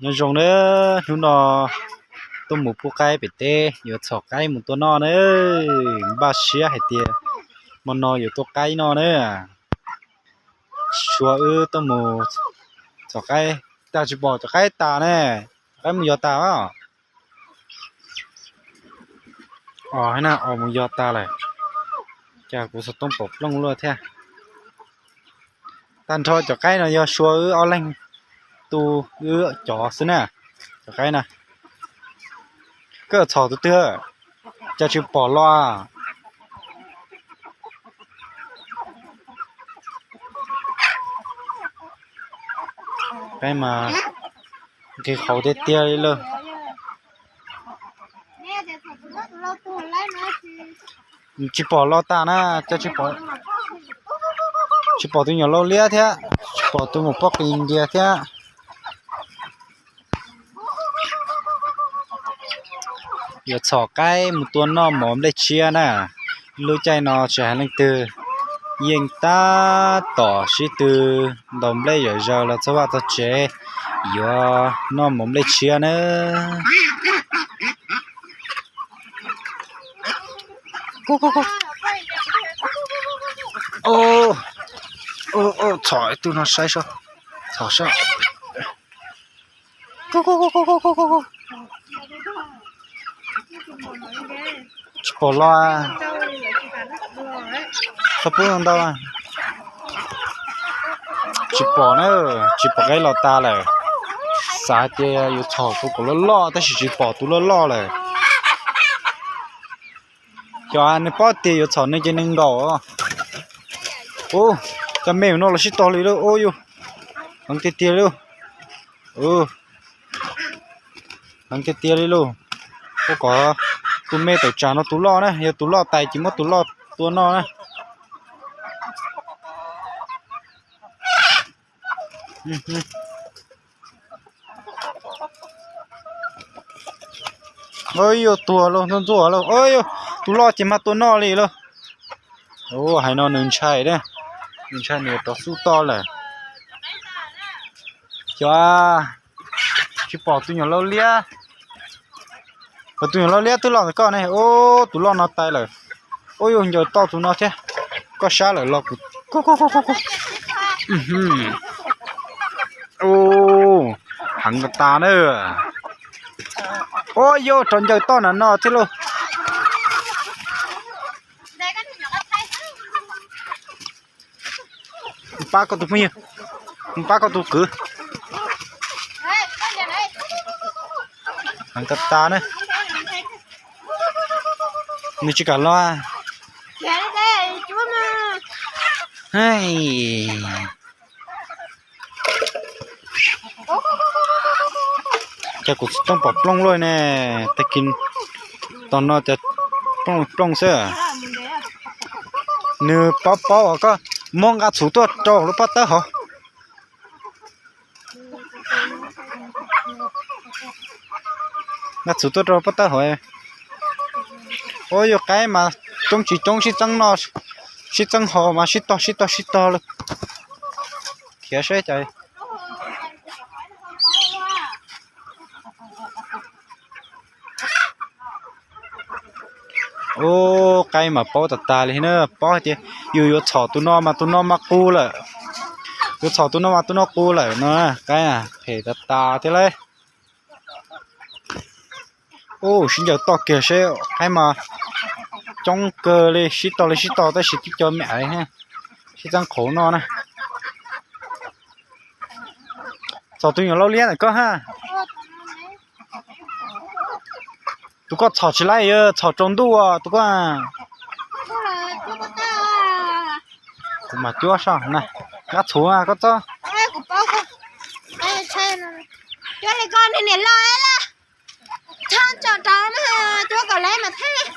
Nyob zoo nawb, hnub no tuaj mus pub qaib pem teb, yuav txhom qaib mus tua noj na. Npaj siab hais tias hmo no yuav tua qaib noj na. Sua wb tuaj mus txhom qaib, cas tsis pom cov qaib tas ne. Cov qaib mus yos tas. Os, na os, mus yos tas lawm. Cas kuv xov tooj pom plooj luaj thiab. Tag nrho cov qaib no yog Sua wb ob leeg tu wb cov xwb na. Cov qaib na, koj txhom tus twg, cas tsis pom los. Qaib mas nqhis qhauv tiag tiag li lawm. Tsis pom los tas na, cas tsis pom tus nyuam lau liab thiab, tsis pom tus maum poj qis ntias thiab. Yuav txhom qaib mus tua noj mov nplej tshiab na. Lub caij no tsis hais leej twg yeej tab tom sib tw ntaus nplej zom zaws los txog vaj txog tsev, yuav noj mov nplej tshiab na. Txhom ib tug no saib seb, txhom seb. Tsis pom los, txhob pub ntau. Tsis pom na, tsis pom qaib los tas lawm. Xav hais tias yuav txhom tus kom loj loj tab sis tsis pom tus loj loj lawm. Xyov nws paub tias yuav txhom nws ces nws nkaum. Ub, cov me no los sib tog li lauj, ub yus, heev tiag tiag li lauj. Heev tiag tiag li lauj. Ua kom tus me tawm tsam no tus loj na, yog tus loj tais ces muab tus loj tua noj na. Yus tuag lauj, ntxuaj ntxuaj lauj. Yus, tus loj ces mag tua noj li lauj. Hais no nws ntshai, nws ntshai nws rov xub toj lawm. Xyov tsis pom tus nyuam lau liab. Tus nyuam lau liab twb los ntawm koj ne. Ub, tus loj no tais lawm. Ub, yus ncaws toj tus no thiab. Koj sab lawm los kuv. Ub, heev tas na. Ub, yus rov ncaws toj na no thiab lauj. Pab koj tus phooj ywg, pab koj tus kwv. Heev tas tas na. Nws tsis kam los. Cas kuv xov tooj pom plooj luaj ne. Tag kis tom no cas plooj plooj xwb. Nws paub paub os, koj muab nqa txhuv tuaj rau lub pob tawb hauv. Nqa txhuv tuaj rau pob tawb hauv. Ub, yus qaib mas coob tsis coob sib txeeb noj sib txeeb haus mas sib tog sib tog sib tog lawm. Khiav saib cas. Ub, qaib mas paub tas tas li na, paub hais tias yus yuav txhom tus no mas tus no mas qus lawm. Yuav txhom tus no mas tus no qus lawm no, qaib phem tas tas thiab lauj. Ub, sib ncaws toj kiag seb, qaib mas coob kawg li, sib tog li sib tog tab sis tib co me aiv sib txeeb qauv noj na. Txhom tus nyuam lau liab ntawm koj ha. Tus koj txhom tsis laib, txhom tsaus ntuj tus koj. Kuv mas cuab soj na, nqa txhuv koj txhob. Cuab li koj niag niam loj la, txhob tso rau na, cuab kom laib mas thiaj.